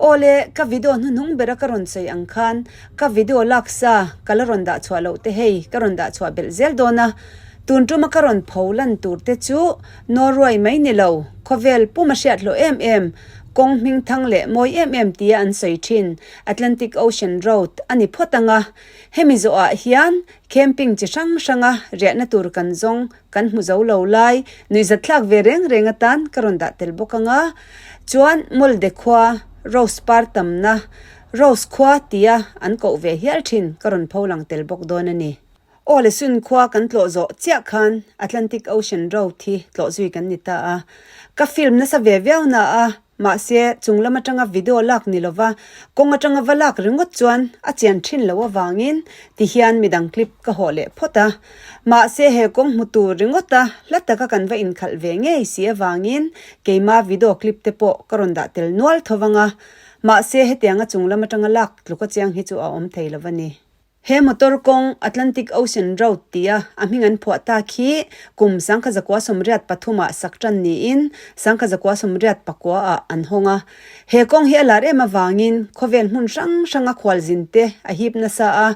Awle, ka video hnuhnung bera ka rawn sawi ang khan ka video lak sa ka la rawn dah chhuah loh te hei ka rawn dah chhuah belh zel dawn a. Tun tuma ka rawn pho lan tur te chu Norway mai ni lo, khawvel pum a hriat hlawh em em, kawng hming thang leh mawi em em tia an sawi thin Atlantic Ocean Road a ni phawt ang a. Hemi zawhah hian camping chi hrang hranga riahna tur kan zawng Kan hmu zo lo lai, nuihzatthlak ve reng reng atan ka rawn dah tel bawk ang a. Chuan Molde khua, Rose par tamna, Rose khua tia an koh ve hial thin ka rawn pho lang tel bawk dawn a ni. Aw le Sun khua kan tlawh zawh chiah khan Atlantic Ocean Road hi tlawh zui kan ni ta a. Ka film nasa ve viau na a, Mahse, chung lam atanga video lak ni lova kawng atanga va lak ringawt chuan a chian thin lo avangin ti hian midang clip ka hawh leh phawt a. Mahse, he kawng hmu tur ringawta hla taka kan va inkhalh ve ngei si avangin keima video clip te pawh ka rawn dah tel nual tho vang a. Mahse, hetianga chung lam atanga lak tluka chiang hi chu a awm thei lo a ni. He motor kawng Atlantic Ocean Road tia a hming an phuah tak hi kum 1983 ah sak tan niin 1984 ah an hawng a. He kawng hi a lar em avangin khawvel hmun hrang hranga khualzin te a hip nasa a.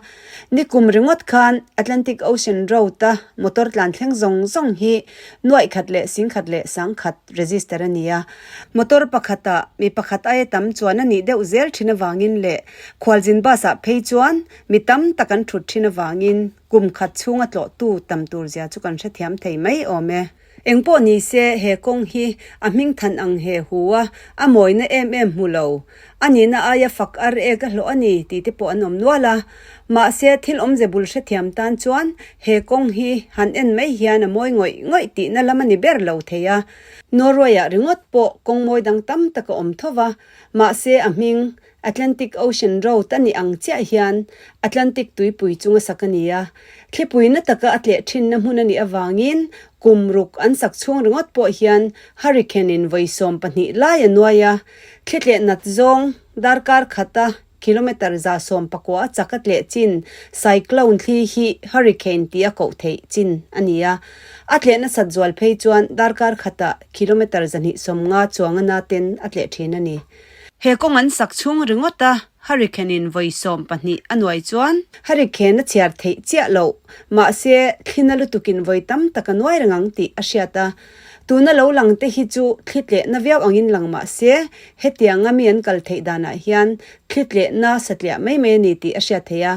Nikum ringawt khan Atlantic Ocean Road a motor tlan thleng zawng zawng hi nuaih khat leh singkhat leh sangkhat register a ni a. Motor pakhatah mi pakhat aia tam chuan a nih deuh zel thin avangin leh Khualzin bus ah phei chuan mi tam tak an thut thin avangin kum khat chhunga tlawhtu tam tur zia chu kan hrethiam thei mai awm e. Engpawh ni se he kawng hi a hming than ang he hu a, a mawina em em hmu lo. A nihna aia fak ar ek a hlawh a ni tih te pawh an awm nual a. Mahse thil awmze bul hrethiam tan chuan he kawng hi han en mai hian a mawi ngawih ngawih tihna lam a ni ber lo thei a. Norway-ah ringawt pawh kawng mawi dang tam tak a awm tho va, mahse a hming Atlantic Ocean Road a nih ang chiah hian Atlantic tuipui chunga sak a ni a. Thlipui na taka a tleh thinna hmun a nih avangin kum ruk an sak chhung ringawt pawh hian hurricane in vawi 12 lai a nuai a. Thli tleh nat zawng darkar khata kilometre 119 a chak a tleh chin cyclone thli hi hurricane tih a koh theih chin a ni a. A tleh nasat zual phei chuan darkar khata kilometre 250 chuang a na ten a tleh thin a ni. He kawng an sak chhung ringawt a, Hurricane in vawi 12 a nuai chuan Hurricane a chhiar theih chiah loh, mahse thlina lutukin vawi tam tak a nuai reng ang tih a hriat a. Tuna lo lang te hi chu thli tlehna viau angin lang mahse hetianga mi an kal theih danah hian thli tlehna satliah mai mai a ni tih a hriat theih a.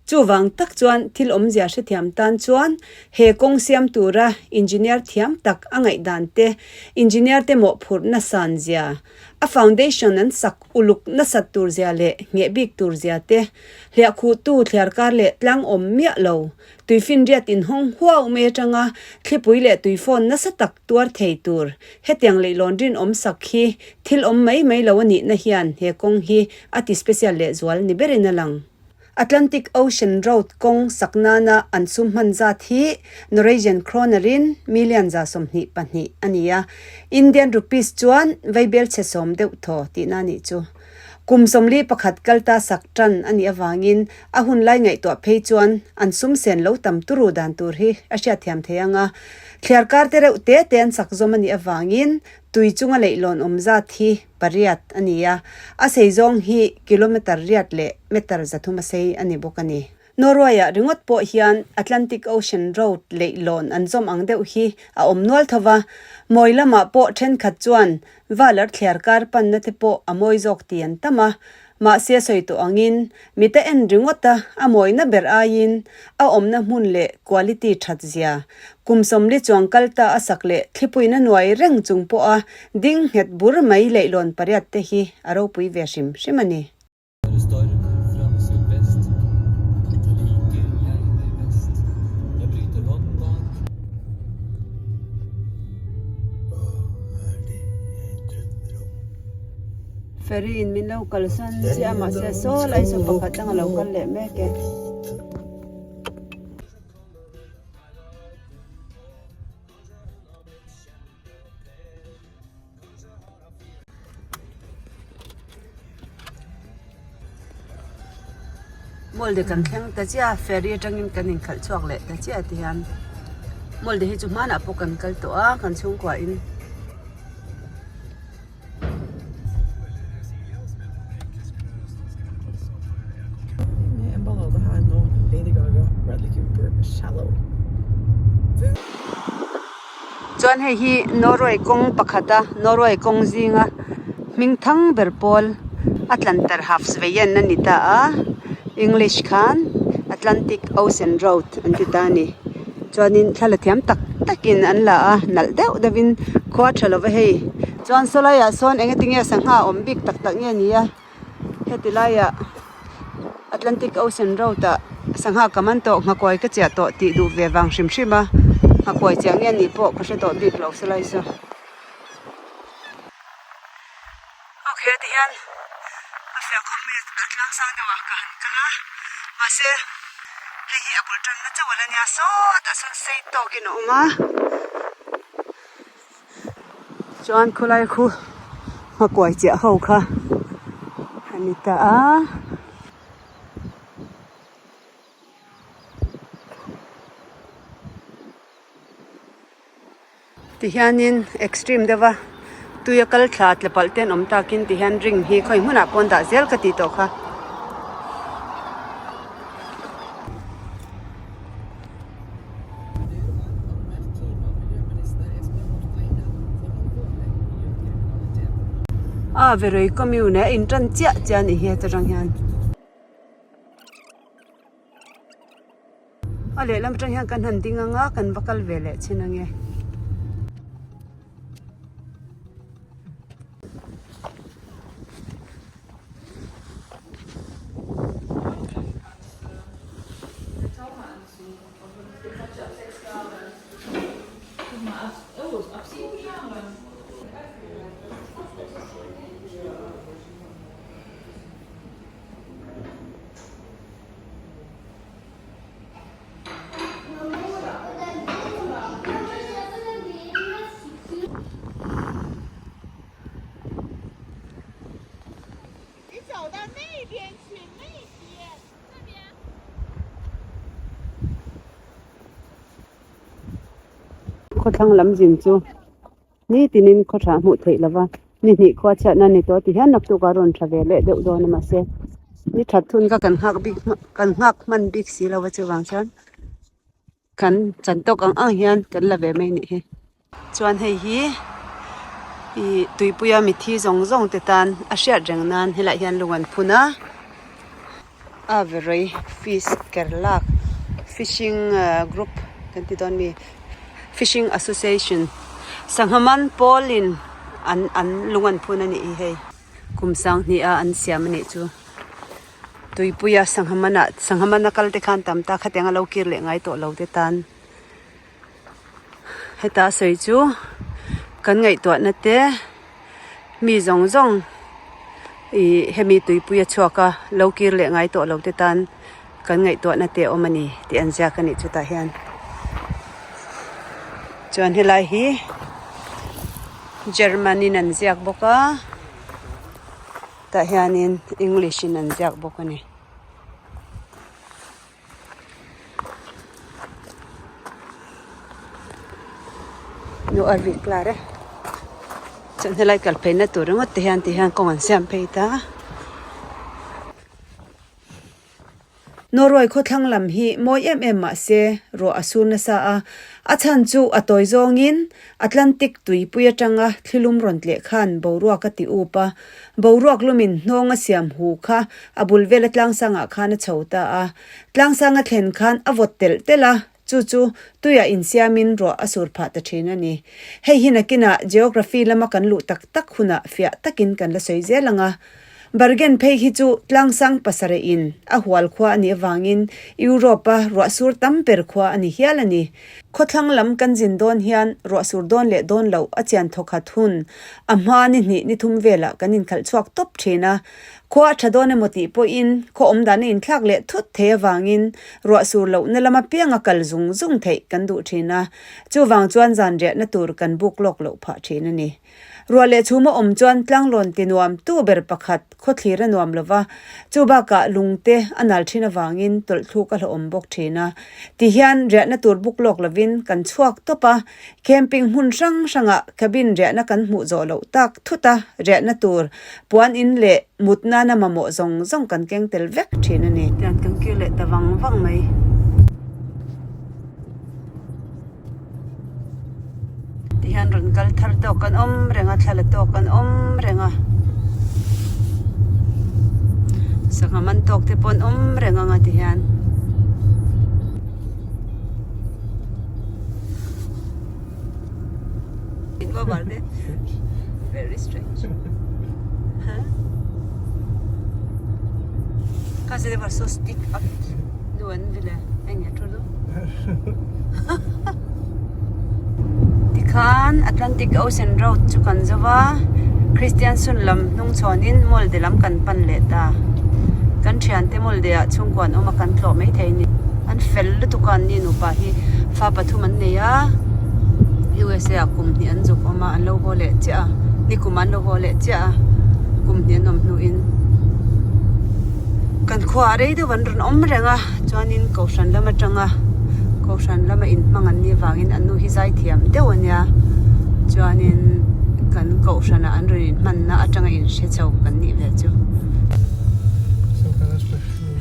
Chuvang tak chuan thil awmzia hrethiam tan chuan he kawng siam tura engineer thiam tak a ngaihdan te, engineer te mawhphurhna san zia, a foundation an sak uluk nasat tur zia leh ngheh bik tur zia te, hliahkhuhtu thliarkar leh tlang awm miah lo, tuifinriat inhawng huau mai atanga thlipui leh tuifawn nasa tak tuar thei tur hetiang leihlawn rinawm sak hi thil awm mai mai lo a nihna hian he kawng hi a ti special lehzual ni berin a lang. Atlantic Ocean Road kawng sak nana an sum hman zat hi Norwegian kroner-in million 22 a ni a, Indian rupees chuan vaibel chhe sawm deuh thaw tihna a nih chu. Kum 41 kal ta sak tan a nih avangin a hun lai ngaihtuah phei chuan an sum sen lo tam turu dan tur hi a hriatthiam thei ang a, thliarkar te reuh te te an sak zawm a nih avangin tui chunga leihlawn awm zat hi pariat a ni a, a sei zawng hi kilometre riat leh meter 300 a sei a ni bawk a ni. Norway-ah ringawt pawh hian Atlantic Ocean Road leihlawn an zawm ang deuh hi a awm nual tho va, mawi lamah pawh thenkhat chuan Valar thliar kar panna te pawh a mawi zawk ti an tam a, Mahse sawi tawh angin, mita en ringawt a, a mawina ber aiin a awmna hmun leh quality that zia, kum 40 chuang kal ta a sak leh thlipuina nuai reng chung pawha ding nghet bur mai leihlawn pariat te hi a ropui ve hrim hrim a ni. Ferry in min lo kalsan chiah a mahse saw lai saw pakhat dang a lo kal leh mek e. Molde kan thleng ta chiah a ferry atangin kan inkhalh chhuak leh ta chiah ti hian molde hi chu hmanah pawh kan kal tawh a kan chhungkua in. ballade her nå. Lady Gaga, Bradley Cooper, 'Shallow'. Chuan hei hi Norway kawng pakhata Norway kawng zinga hming thang ber pawl Atlanterhavsveien a ni ta a, English khan Atlantic Ocean Road an ti ta a ni. Chuanin thla la thiam tak takin an la a, nalh deuh deuhin khua tha lova hei. Chuan sawlaiah sawn eng enge sangha awm bik tak tak nge ni a. Heti laiah Atlantic Ocean Road ah sangha ka man tawh nghakuai ka chiah tawh tih duh ve vang hrim hrim a nghakuai chiah nge anih pawh ka hre tawh bik lo silai chu. Ok tihian a fiah khawp mai a tlang sang deuh ah ka han kal a mahse hei hi a bul tanna chauh a la nia sawtah sawn sei tawkin a awm a. Chuan khawlai khu hmakuai chiah ho kha a ni ta a. Tihianin extreme deuh a tui a kal thla tla palh te an awm takin tihian ring hi khawi hmunah pawh an dah zel ka tih tawh kha. Du har anmeldt klima- og miljøminister Espen Barth Eide for alvorlig miljøkriminalitet. A Veroi commune a in tan chiah chiah a nih hi heta tang hian. A lehlam atang hian kan han ding anga kan va kal ve leh chin ange. Khawthlang lam zin chu nitinin khaw tha hmuh theih lova ni hnih khua chhiatna a ni tawh ti hian naktuk a rawn tha ve leh deuh dawn a mahse ni that thun kha kan nghak bik kan nghak hman bik si lo a chuvang chuan kan chan tawk ang ang hian kan la ve mai a nih hi. Chuan hei hi ih tuipuia mithi zawng zawng te tan a hriat reng nan helaiah hian lung an phun a a verei fish kerlak fishing group kan ti dawn mi fishing association sangha man pawlin an an lung an phun a nih hi hei kum sanghnih a an siam a nih chu tuipuia sangha manah sangha mana kal te khan tam ta khatiang a lo kir leh ngai tawh lo te tan. Heta a sawi chu kan ngaihtuahna te mi zawng zawng ih hemi tuipui a chhuak a lo kir leh ngai tawh lo te tan kan ngaihtuahna te a awm a ni tih an ziak a nih chutah hian. Chuan helai hi German in an ziak bawk a tah hianin English in an ziak bawk a ni. Nu a ri klar e chuan helai kal phei na tur ringawt te hian ti hian kawng an siam phei ta Norway khawthlang lam hi mawi em em mah se ruah a sur nasa a a chhan chu a tawi zawngin Atlantic tuipui atanga thlilum rawn tleh khan boruak a ti up a boruak lumin hnawng a siam hu kha a bul vela tlangsangah khan a chho ta a. Tlangsanga thlen khan a vawt telh telh a, chu chu tuiah insiamin ruah a sur phah ta thin a ni. Hei hi nakinah Geography lama kan luh tak tak hunah fiah takin kan la sawi zel ang a. Bergen phei hi chu tlangsang pasarih in a hual khua a nih avangin Europe-a ruah sur tam ber khua a ni hial a ni. Khawthlang lam kan zin dawn hian ruah sur dawn leh dawn loh a chian thawkhat hun a hma ni hnih ni thum velah kan inkhalh chhuak tawp thin a. Khua a tha dawn emaw tih pawhin khaw awm dan a inthlak leh thut thei avangin ruah sur lohna lama pianga kal zung zung theih kan duh thin a, chuvang chuan zan riahna tur kan buk lawk loh phah thin a ni. Ruah leh chhum a awm chuan tlanglawn ti nuam tu ber pakhat khawthlir a nuam lova, chu bakah lungte a nal thin avangin tawlhthluk a hlauhawm bawk thin a. Tihian riahna tur buk lawk lovin kan chhuak tawp a, camping hmun hrang hrangah cabin riahna kan hmuh zawh loh tak thut a, riahna tur puan in leh mut nana mamawh zawng zawng kan keng tel vek thin a ni. Tian kan kir leh ta vang vang mai. Tihian rawn kal thar tawk kan awm reng a thla la tawk kan awm reng a sangha man tawk te pawh an awm reng ang a tihian. Very strange. Huh? Kanskje det var så stygt at noen ville henge, tror du? Tikhan Atlantic Ocean Road chu kan zo va, Kristiansun lam hnung chhawnin Molde lam kan pan leh ta. Kan thiante Molde ah chhungkua an awm a kan tlawh mai thei a ni. An fel lutuk a an ni nupa hi fa pathum an nei a, USA ah kum hnih an zuk awm a an lo haw leh chiah a, nikum ah an lo haw leh chiah a, kum hnih an awm hnuin kan khuaah rei deuh an rawn awm reng a. Chuanin Kohhran lam atanga Kohhran lama inhmang an nih avangin an nu hi zai thiam deuh a nia. Chuanin kan Kohhranah an rawn inhmanna atanga inhre chho kan nih ve chu.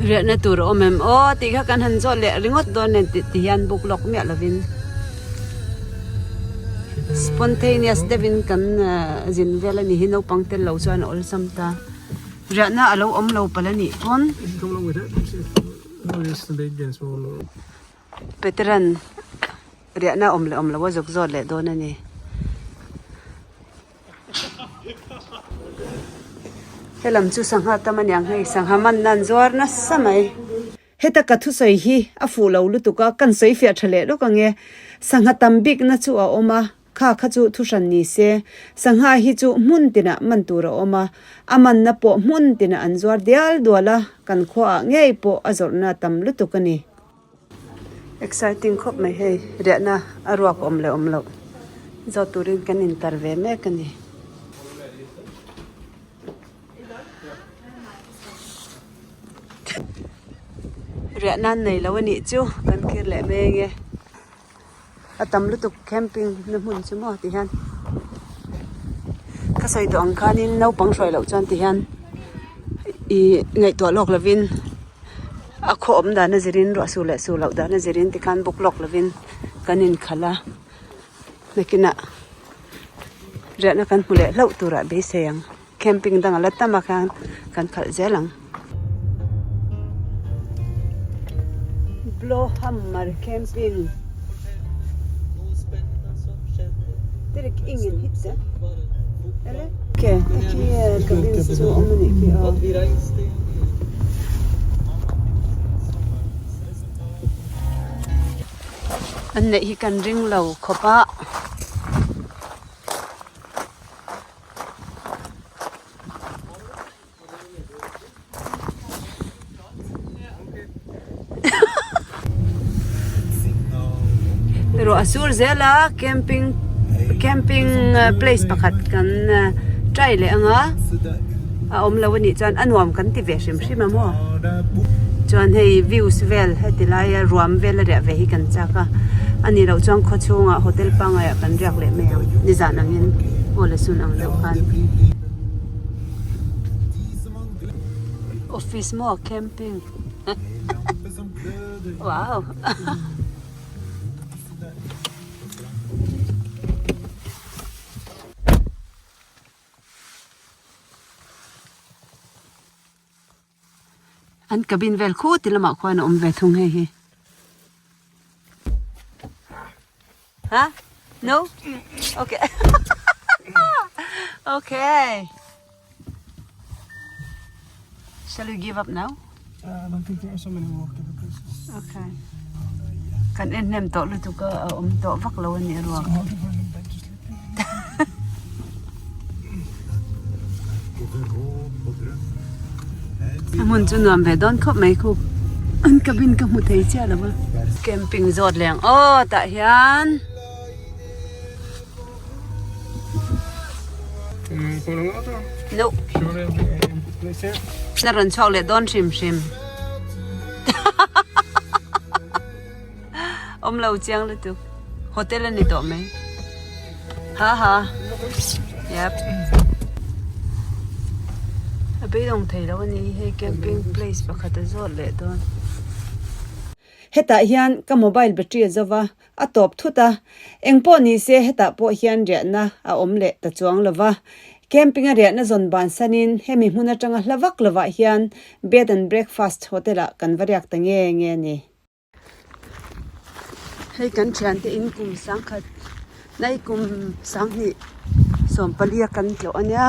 Riahna tur a awm em aw tih kha kan han zawt leh ringawt dawn nen tih ti hian buk lawk miah lovin spontaneous deuhin kan zin vel a ni hi naupang tel lo chuan a awlsam ta. Riahna a lo awm lo palh a nih pawn. Peteran riahna awm leh awm lo a zuk zawt leh dawn a ni. Helam chu sangha tam a niang hei sangha man nan zuar nasa mai. Heta ka thusawi hi a fuh lo lutuk a, kan sawi fiah tha leh lawk ang e. Sangha tam bikna chu a awm a, kha kha chu thuhran ni se. Sangha hi chu hmun tinah man tur a awm a, a manna pawh hmun tinah an zuar dial dual a, kan khuaah ngei pawh a zawrhna tam lutuk a ni. Exciting khawp mai hei, riahna a ruak awm leh awm loh zawt turin kan intar ve mek a ni. Riah nan nei lo a nih chu kan thlir leh mai ange a tam lutuk camping na hmun chu maw ti hian ka sawi tawh ang khanin naupang hruai loh chuan ti hian ih ngaihtuah lawk lovin a khaw awm dan a zirin ruah sur leh sur loh dan a zirin tikhan buk lawk lovin kan inkhalh a. Nakinah riahna kan hmu leh hlauh turah beisei ang. Camping dang a la tam a khan kan khalh zel ang. Blåhammer camping Derek ingen hytte eller? Ok, khi cabins chu a awm a nih khi aw. An neih hi kan ring lo khawp a. Ruah a sur zel a camping camping place pakhat kan try leh ang a a awm lo a nih chuan a nuam kan ti ve hrim hrim a maw. Chuan hei views vel heti laia ruam vel a riah ve hi kan chak a a nih loh chuan khaw chhungah hotel pangngai ah kan riak leh mai ang nizan angin aw le sun ang deuh khan office maw camping wow. An cabin vel khu ti lamah khuan a awm ve thung hei hi. Ha? No? Okay. Okay. Shall we give up now? Uh, I don't think there are so many more places. Okay. Kan en hnem tawh lutuk a a awm tawh vak lo a nih ruak. A hmun chu nuam ve dawn khawp mai khu. An cabin ka hmu thei chiah lo a. Camping zawt leng aw tah hian. No. Na rawn chhuak leh dawn hrim hrim. Awm lo chiang lutuk. Hotel a ni tawh mai. Ha ha. Yep. A beidawng thei lo a ni hei camping place pakhat a zawt leh dawn. Hetah hian ka mobile battery a zo va, a tawp thut a. Engpawh ni se hetah pawh hian riahna a awm leh ta chuang lo va. Camping a riahna zawn bansanin hemi hmun atanga hla vak lovah hian bed and breakfast hotel ah kan va riak ta nge nge a ni. Hei kan thiante in kum sangkhat nai kum sanghnih sawmpalia kan tlawh a nia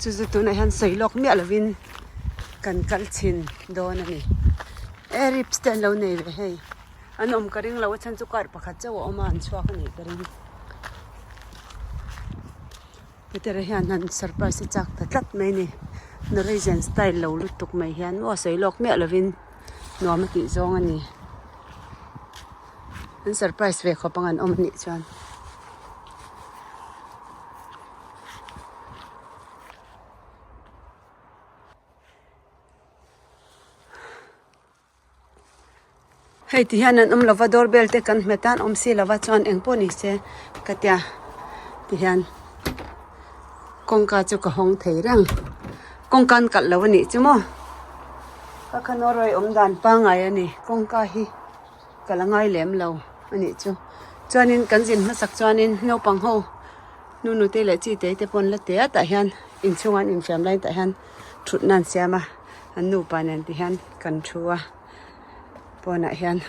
chu chu tunah hian sawi lawk miah lovin kan kal chhin dawn a ni e rips te an lo nei ve hei an awm ka ring lo a chhan chu car pakhat chauh a awm a an chhuak a nih ka ring Peter a hian han surprise a chak ta tlat mai a ni Norwegian style lo lutuk mai hian maw sawi lawk miah lovin. Nuam a tih zawng a ni. An surprise ve khawp ang an awm anih chuan. Hei ti hian an awm lova doorbell te kan hmet a an awm si lova chuan eng pawh ni se ka tia ti hian kawngka chu ka hawng thei reng kawngka an kalh lo a nih chu maw ka kha Norway awm dan pangngai a ni kawngka hi ka la ngai lem lo a nih chu chuanin kan zin hmasak chuanin naupang ho nu nute leh chi te te pawh an la te a tah hian inchhungah an infiam lai tah hian thutna an siam a an nupa nen ti hian kan thu a pawnah hian.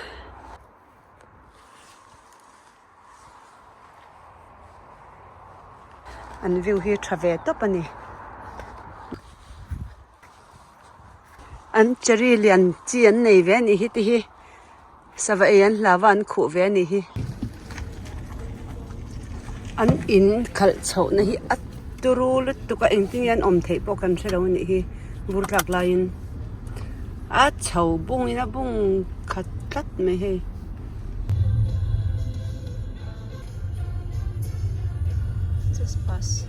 An view hi tha ve tawp a ni. An cherry lian chi an nei ve a nih hi ti hi sava ei an hlau a an khuh ve a nih hi. An in khalh chhoh na hi a turu lutuk a engtin nge an awm theih pawh kan hre lo a nih hi vur tlak laiin a chho bung in a bung khat tlat mai hei. Just pass.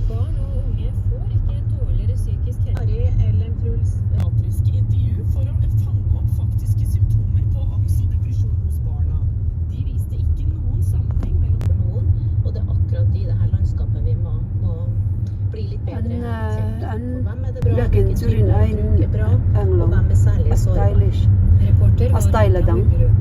Barn og unge får ikke dårligere psykisk helse. Ari Ellen Truls. Psykiatriske intervju for å fange opp faktiske symptomer på angst og depresjon hos barna. De viste ikke noen sammenheng mellom noen, og det er akkurat i det her landskapet vi må, må bli litt bedre An kjent. an For hvem er det bra, biakin hvilken chu rin type aiin bruk er bra, ang og lo hvem er særlig a sårbar. stylish Reporter a var style a Rita dang. Huggerud.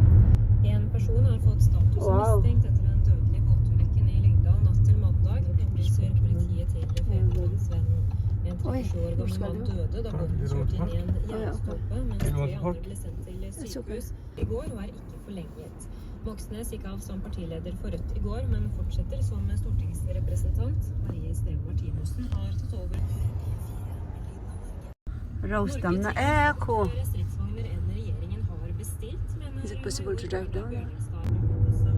En person har fått status som Wow. mistenkt etter den dødelige båtulykken i Lyngdal natt til mandag, opplyser politiet til Fedrelandsvennen. En Oi, 37 år hvor gammel skal mann du? døde da båten kjørte inn i en Å ja, ok. gjerdestolpe, mens Til tre Waterpark. andre ble sendt til It's okay. sykehus i går og er ikke forlenget. Moxnes gikk av som partileder for Rødt i går, men fortsetter som stortingsrepresentant. Marie Sneve Martinussen har tatt over. Rose Norge tam na trenger e khu. flere stridsvogner enn regjeringen har bestilt, mener Is it possible to Major drive Ola down? Bjørnstad.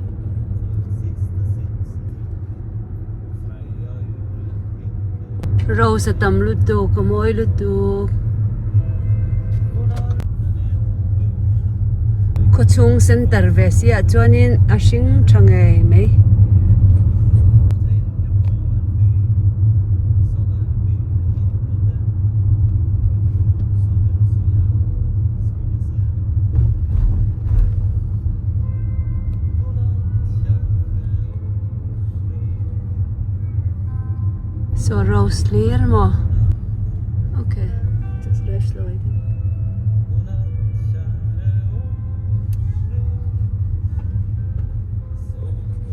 Rose a tam lutuk a mawi lutuk. Khawchhung center ve si ah chuanin a hring tha ngei mai. Saw rose hlir maw okay just drive slow I think.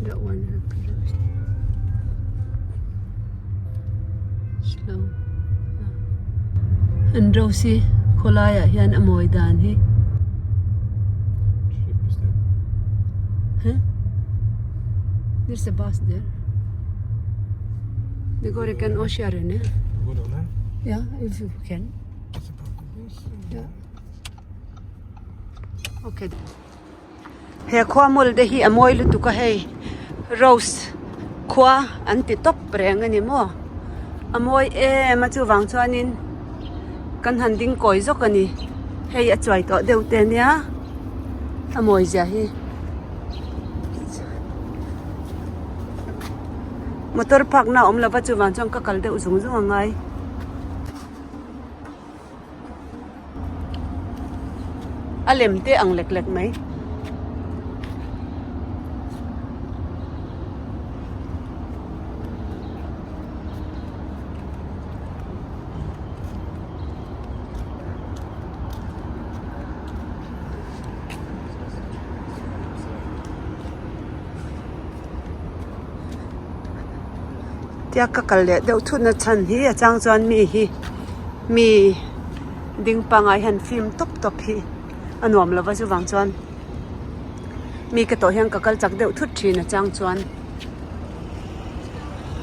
That one have to drive slow. An rose hi khawlai ah hian a mawi dan hi. Huh? There's a bus there. Det går ikke an å kjøre ned. Går det an? Ja, if you can. Yeah. Okay. He khua mawlh te hi a mawi lutuk a hei rose khua an ti tawp reng a ni maw a mawi em a chuvang chuanin kan han ding kawi zawk a ni hei a chuai tawh deuh te ania a mawi zia hi. Motor park na a awm lova chuvang chuan ka kal deuh zung zung a ngai. A lem te ang lek lek mai. Tia ka kal leh deuh thut na chhan hi a chang chuan mi hi mi ding pangai hian film tawp tawp hi a nuam lo va chuvang chuan mi ka tawh hian ka kal chak deuh thut thin a chang chuan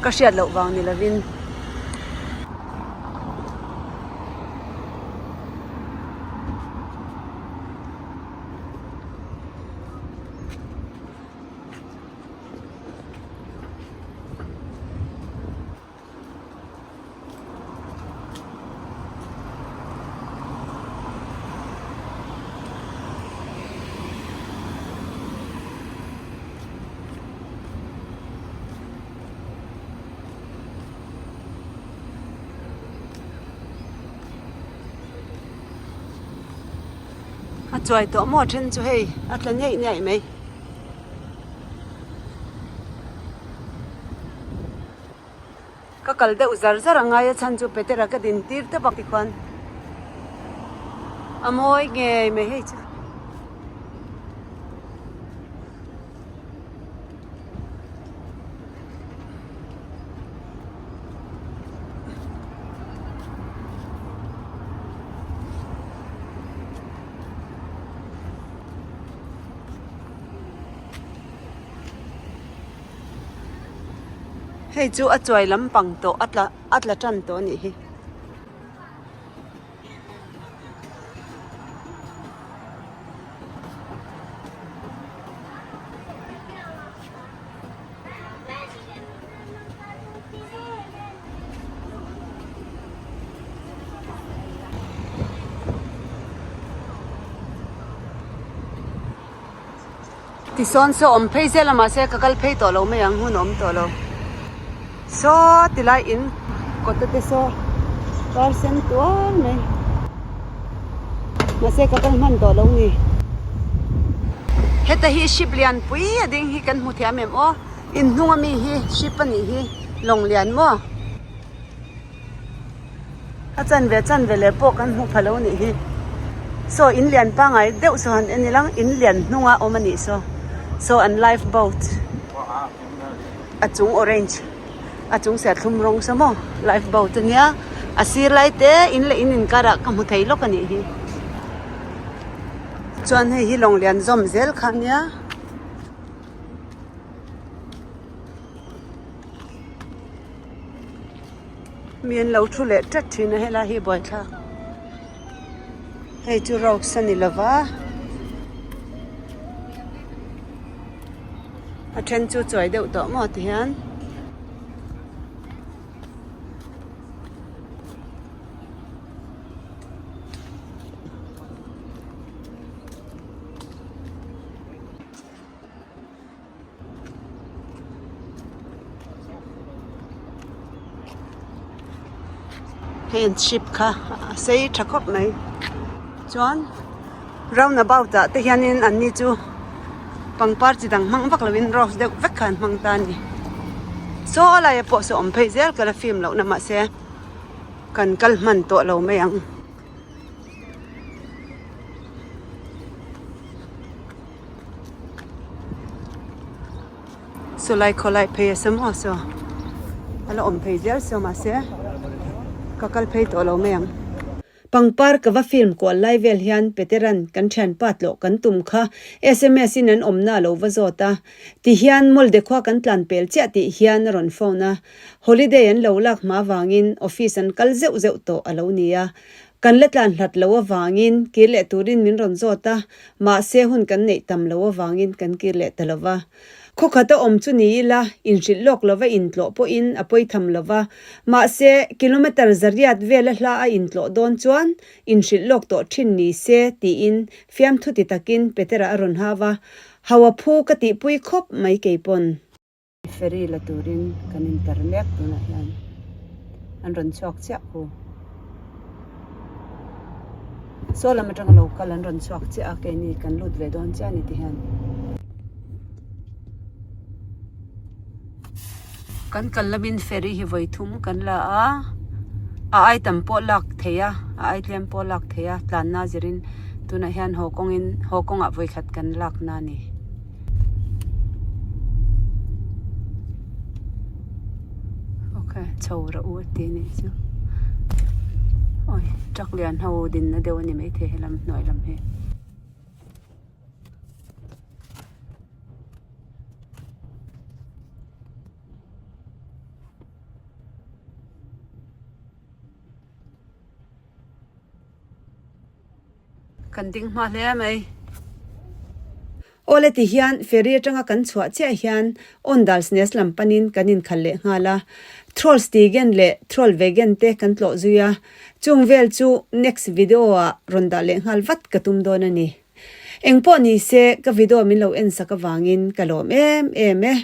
ka hriat loh vang ni lovin. A chuai tawh maw then chu hei a tla niaih niaih mai. Ka kal deuh zar zar a ngai a chhan chu Petera ka din tir tawp a tikhuan a mawi ngei mai hei chu. Hei chu a chuai lampang tawh a tla a tla tan tawh a nih hi. Tisawn saw awm phei zel a mahse ka kal phei tawh lo mai ang hun a awm tawh lo. Saw tilai in kawta te saw par sen tuar mai mahse ka kal hman tawh lo ni. Heta hi ship lian pui a ding hi kan hmu thiam em aw in hnung ami hi ship a nih hi lawng lian maw a chanve chanve leh pawh kan hmu pha lo nih hi saw in lian pangai deuh saw han en ila in lian hnunga awm a nih saw saw an life boat. A chung orange a chung serthlum rawng saw maw life boat ania a sir lai te in leh in inkarah ka hmu thei lawk a nih hi chuan hei hi lawng lian zawm zel kha ania. Mi an lo thu leh tlat thin a helai hi buaithlak hei chu rose a ni lova. A then chu chuai deuh tawh maw ti hian hei an ship kha a sei tha khawp mai chuan round about ah te hianin an ni chu pangpar chi dang hmang vak lovin rose deuh vek kha an hmang ta a ni saw laia pawh saw awm phei zel ka la film lohna mahse kan kal hman tawh lo mai ang. Sawlai khawlai phei a sa maw saw a la awm phei zel saw mahse ka kal phei tawh lo mai ang. Pangpar ka va film kual lai vel hian Peteran kan thianpa tlawh kan tum kha sms in an awmna a lo va zawt a, ti hian Molde khua kan tlan pel chiah tih hian a rawn phone a, holiday an lo lak hma vangin office an kal zeuh zeuh tawh a lo ni a, Kan la tlan hlat lo avangin kir leh turin min rawn zawt a, mahse hun kan neih tam lo avangin kan kir leh ta lo va. Khaw khat a awm chu ni ila, inhrilh lawk lova intlawh pawhin a pawi tham lo va, mahse kilometre zariat vela hla a intlawh dawn chuan inhrilh lawk tawh thin ni se tiin fiamthu ti takin Petera a rawn hau a, Hau a phu ka tihpui khawp mai keipawn. Ferry la turin kan inter mek tunah hian an rawn chhuak chiah khu. Saw lam atanga lo kal an rawn chhuak chiah a keini kan lut ve dawn chiah a ni ti hian. Kan kal lamin ferry hi vawi thum kan la a, a ai tam pawh lak theih a, a ai tlem pawh lak theih a tlanna zirin tunah hian haw kawngin haw kawngah vawi khat kan lakna a ni. Ok chho rawh u a ti a nih chu awi truck lian ho dinna deuh a ni maithei helam hnuai lam hi. Kan ding hma hle mai. Awle ti hian ferry atanga kan chhuah chiah hian Åndalsnes lam panin kan inkhal leh nghal a. Trollstigen leh Trollveggen te kan tlawh zui a. Chung vel chu next video ah rawn dah leh nghal vat ka tum dawn a ni. Engpawh ni se ka video min lo en sak avangin ka lawm em em e.